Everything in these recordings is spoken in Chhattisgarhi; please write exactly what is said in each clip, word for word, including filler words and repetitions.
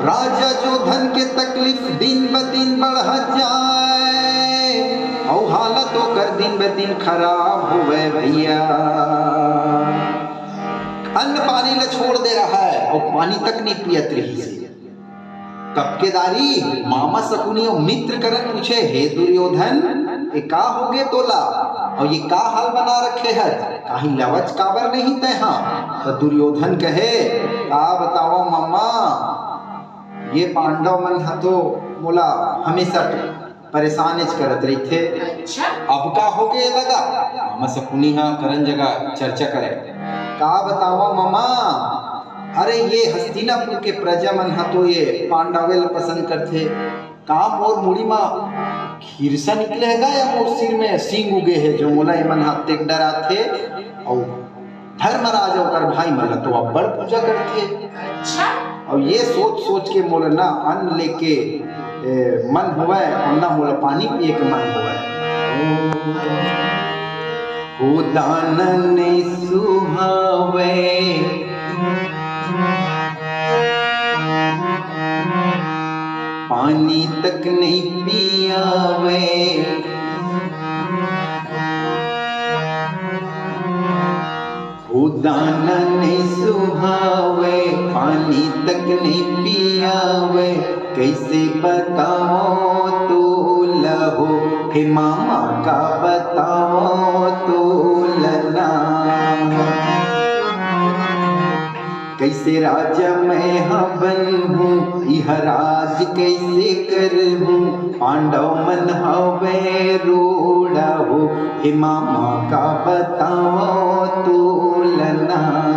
राजा जोधन के तकलीफ दिन ब दिन बढ़त जाए, अउ हालत ओकर दिन ब दिन खराब होवय भैया। अन्न पानी ल छोड़ दे रहय, अउ पानी तक नइ पियत रहिस। कब के दारी मामा सकुनी अउ मित्र करण पूछे, "हे दुर्योधन, ए का होगे तोला? अउ ये का हाल बना रखे हस? काहीं लवच काबर नहीं तैं हा?" त दुर्योधन कहे, "का बतावंव मामा, ये पांडव मन ह तो मोला हमेशा परेशानेच करत रहिथे।" अच्छा। अब का होगे लगा? मामा सकुनी ह करण जगह चर्चा करे। "का बतावंव मामा, अरे ये हस्तिनापुर के प्रजा मन ह तो ये पांडवे ल पसंद करथे। का मोर मुड़ी म खीरसा निकले हे गा या मोर सिर में सींग उगे हे जो मोला एमन ह अतेक डराथे?" अउ धर्मराज ओकर भाई मन ल तो अब्बड़ पूजा करथे। अच्छा। अउ ये सोच सोच के मोला ना अन्न लेके, ए, मन होवय अउ ना मोला पानी पिए के मन होवय। हो दानन सुहावे, पानी तक नहीं पियावे। हो दानन सुहावे, पानी तक नहीं पियावे। कइसे बतावंव तोला हो, हे मामा का बतावंव तोला ना। कइसे राजा मैं ह बनहूँ, इह राज कइसे करहूँ? पांडव मन हवे रोड़ा हो, हे मामा का बतावंव तोला ना।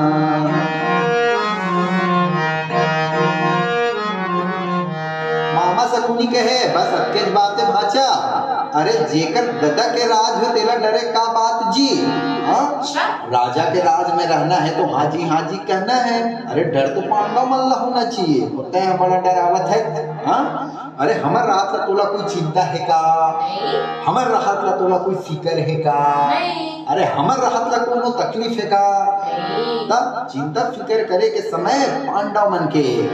मामा सकुनी कहे, "बस अतकेच बात हे भांचा। अरे जेकर ददा के राज हो तेला डरे का बात जी?" हाँ? अच्छा। राजा के राज में रहना है तो हाँ जी, हाँ जी कहना है। अरे डर तो पांडव मन ला होना चाहिए, तैं बड़ा डरावत हस। हाँ? अरे हमर रहत ला तोला कोई चिंता हे का? नहीं। हमर रहत ला तोला कोई फिकर हे का? नहीं। अरे हमर रहत ला कोनो तकलीफ हे का? नहीं। तब चिंता फिकर करे के समय पांडव मन के।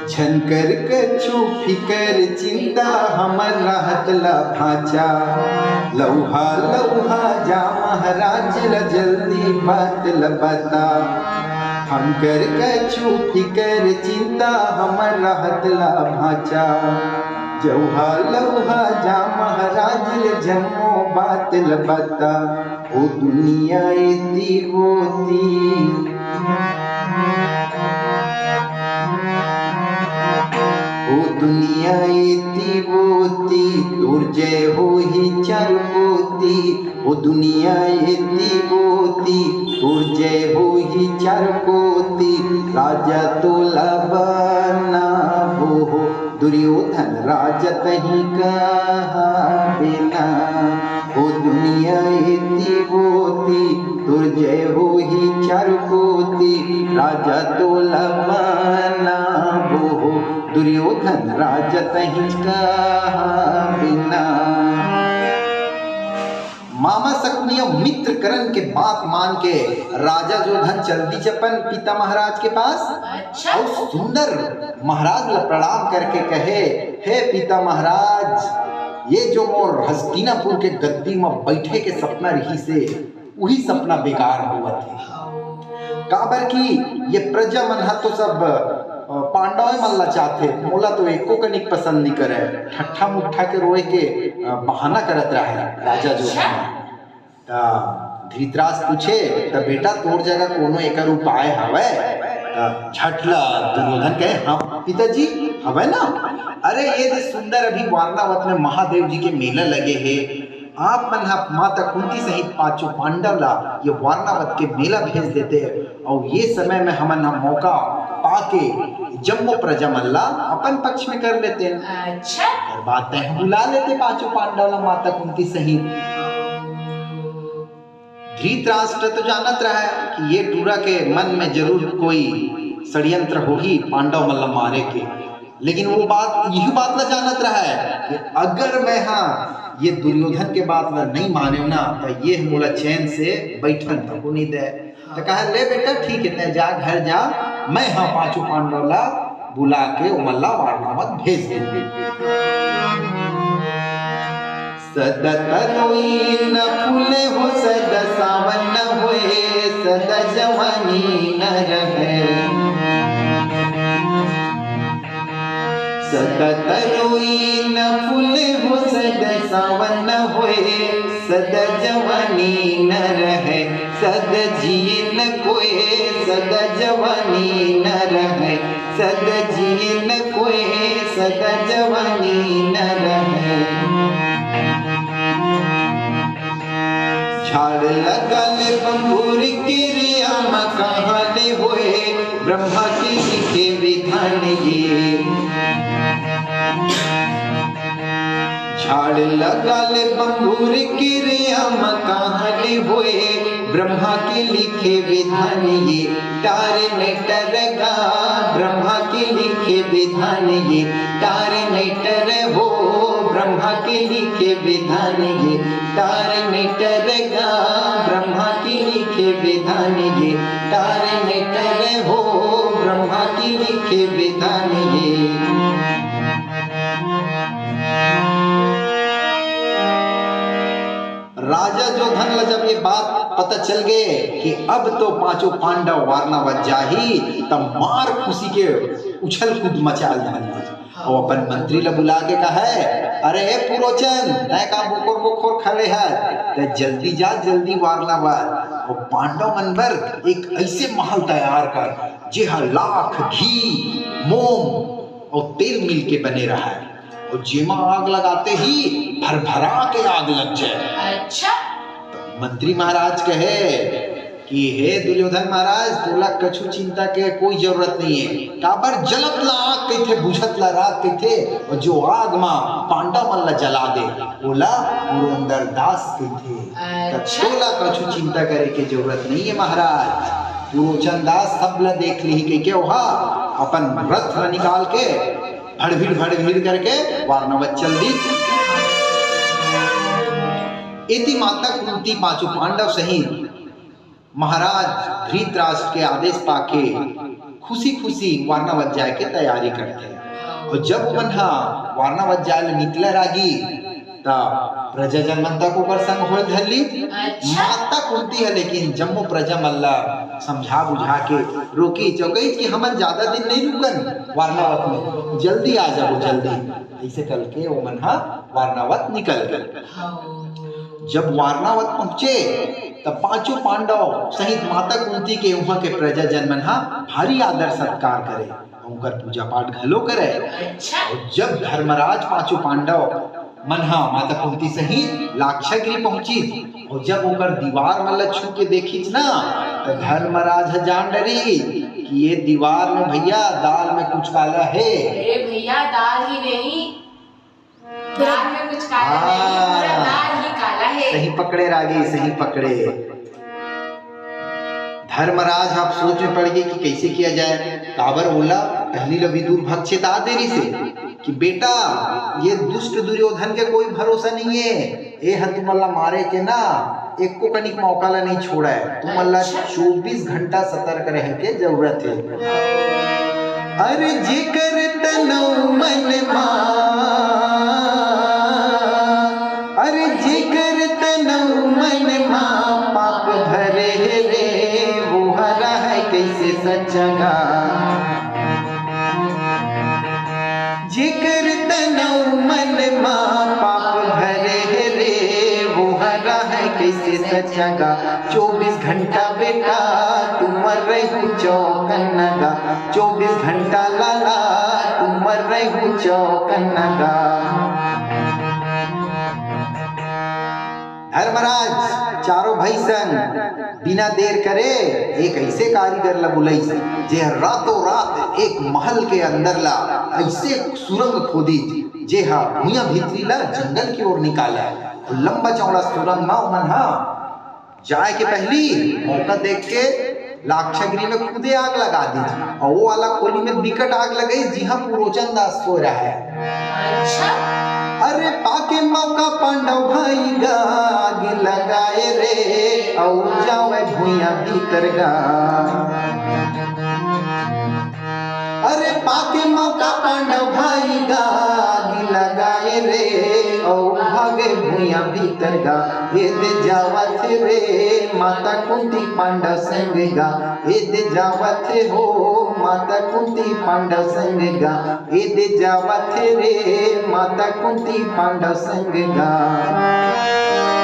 झन कर कछु फिकर चिंता हमर रहत ला भांचा। लउहा लउहा जा महाराज ला जल्दी बात ला बता। झन कर कछु फिकर चिंता हमर रहत ला भांचा। जउहा लउहा जा महाराज ला जम्मो बात ला बता। ओ दुनिया एती ओती, ओ दुनिया एती ओती, तोर जय होही चारों कोती। ओ दुनिया एती ओती, तोर जय होही चारों कोती। राजा तोला बनाबो हो, दुर्योधन राजा तहीं कहाबे ना। ओ दुनिया एती ओती, तोर जय होही चारों कोती। राजा तोला बनाबो हो, दुर्योधन राजा तहीं कहाबे ना। मामा सकुनी अउ मित्र करण के बात मान के राजा जोधन चल दिस अपन पिता महाराज के पास। अच्छा। अउ सुंदर महाराज ला प्रणाम करके कहे, "हे पिता महाराज, ये जो मोर हस्तिनापुर के गद्दी म बइठे के सपना रहिस हे, उही सपना बेकार होवत हे।" काबर कि ये प्रजा मन ह तो सब, अ, पांडव मन ला चाहथे, मोला तो एको कनिक पसंद नइ करय। ठट्ठा मुट्ठा के रोए के, अ, बहाना करत रहय राजा जोधन। त धृतराष्ट्र पूछे, "त बेटा तोर जगह कोनो एकर उपाय हवय?" त झट ल दुर्योधन कहे, "हाँ पिताजी, हवय ना। अरे ये दे सुंदर अभी वारणावत में महादेव जी के मेला लगे हे, आप मन ह माता कुंती सहित पांचों पांडव ला ये वारणावत के मेला भेज देते, अउ ये समय में हमन ह मौका पाके जम्मो प्रजा मन ला अपन पक्ष में कर लेते।" अच्छा। अउ बात तय बुला लेते पांचों पांडव ला माता कुंती सहित। धृतराष्ट्र तो जानत रहय कि ये टूरा के मन में जरूर कोई षड्यंत्र होही पांडव मन ला मारे के, लेकिन वो बात, यही बात ला जानत रहय कि अगर मैं हा ये दुर्योधन के बात ला नहीं माने ना, त ये मोला चैन से बैठन तको नहीं दे। त कहा, "ले बेटा, ठीक है, तै जा, घर जा, मैं हा पांचों पांडव ला बुला के ओमन ला वारणावत भेज दे। सदा तरोई न फूले हो, सदा सावन न होए, सदा जवानी न रहे। सदा तरोई न फूले हो, सदा सावन न होए, सदा जवानी न रहे। सदा जिए न कोए, सदा जवानी न रहे। सदा जिए न कोए, सदा जवानी न रहे। झाड़ लगा ले बंबूर के रे आमा, कहाँ ले होए ब्रह्मा के लिखे विधान ये। झाड़ लगा ले बंबूर के रे आमा, कहाँ ले होए ब्रह्मा के लिखे विधान ये। टार में टरगा ब्रह्मा के लिखे विधान ये। टार में टर हो ब्रह्मा के लिखे विधान ये। टार में टरगा ब्रह्मा के लिखे विधान ये। टार में टर हो ब्रह्मा के लिखे विधान ये। राजा जोधन ला जब ये बात पता चल गे कि अब तो पांचों पांडव वारणावत जाही, तब मार खुशी के उछल कूद मचा डाली। अउ अपन मंत्री ला बुला के कहे, "अरे ए पुरोचन, तैं का बोकर बोकर खड़े हस? तैं जल्दी जा, जल्दी वारणावत।" अउ पांडव मन बर एक ऐसे महल तैयार कर, जेहा लाख घी, मोम अउ तेल मिल के बने रहय। अउ जेमा आग लगाते ही भरभरा के आग लग जाए। अच्छा। तो मंत्री महाराज कहे कि हे दुर्योधन महाराज, तोला कछु चिंता के कोई जरूरत नहीं है। काबर जलत ला आग कहिथे, बुझत ला राख कहिथे, अउ जो आग मा पांडव मन ला जला दे, ओला पुरंदर दास कहिथे। त अच्छा। तोला कछु चिंता करे के जरूरत नहीं है महाराज। पुरोचन दास सब ला देख लिही कहिके ओहा अपन रथ ला निकाल के भड़भिड़ भड़भिड़ करके वारणावत चल दी। एती माता कुंती पांचों पांडव सहित महाराज धृतराष्ट्र के आदेश पाके खुशी खुशी वारणावत जाए के तैयारी करथे। अउ जब ओमन ह वारणावत जाए ले निकले रागी, त प्रजाजन मन तक ओकर संग होय धर ली। अच्छा। माता कुंती ह लेकिन जम्मो प्रजा मन ला समझा बुझा के रोकी चौकई कि हमन ज्यादा दिन नहीं रुकन वारणावत में, जल्दी आ जाबो जल्दी। ऐसे करके ओमन ह वारणावत निकल गए। जब वारणावत पहुंचे, तब पांचों पांडव सहित माता कुंती के उहां के प्रजाजन मन ह भारी आदर सत्कार करे, उनकर पूजा पाठ घलो करे। अच्छा। अउ जब धर्मराज पांचों पांडव मन ह माता कुंती सहित लाक्षागृह पहुंचिस, अउ जब ओकर दीवार मन ल छू के देखिस ना, त धर्मराज ह जान डरिस कि ये दीवार में भैया दाल में कुछ काला हे। अरे भैया, दाल ही नहीं, दाल में कुछ काला नहीं, पूरा हाँ। दाल ही काला है। सही पकड़े रागी, सही पकड़े। धर्मराज ह सोच में पड़ गे कि कैसे किया जाए। काबर ओला पहली ल विदुर भग चेता दे रिसे कि बेटा, ये दुष्ट दुर्योधन के कोई भरोसा नहीं है। ए ह तुमन ला मारे के ना एको कनिक मौका ला नहीं छोड़े। तुमन ला अच्छा। चौबीस घंटा सतर्क रहे के जरूरत है। अरे जेकर तन मन मा, अरे जेकर तन मन मा पाप भरे हे रे, वो हरा है कैसे सच्चा गा। जेकर तन मन मा पाप भरे हे रे, वो हरा है कैसे सच्चा गा। चौबीस घंटा बेटा तुमर रहू चौकन्ना गा, चौबीस घंटा लाला तुमर रहू चौकन्ना गा। धर्मराज चारों भाई संग बिना देर करे एक ऐसे कारीगर ला बुलाइस, जे रातों रात एक महल के अंदर ला ऐसे सुरंग खोदिस, जे हा भुइयां भीतरी ला जंगल की ओर निकाला। लंबा चौड़ा सुरंग मा ओमन हा जाए के पहली मौका देख के लाक्षागृह में खुदे आग लगा दीस। अउ वो वाला खोली में बिकट आग लगइस, जिहां पुरोचन दास सोए रहय। अच्छा। अरे पाके मौका पांडव भाई गा आग लगाए रे, अउ जावे भुइयां भीतर गा। अरे आके मौका पांडव भाई गा, गिला गाए रे, ओ भागे भुइया भीतर गा, ये दे जावत रे, माता कुंती पांडव संग गा, ये दे जावत हो, माता कुंती पांडव संग गा, ये दे जावत रे, माता कुंती पांडव संग गा।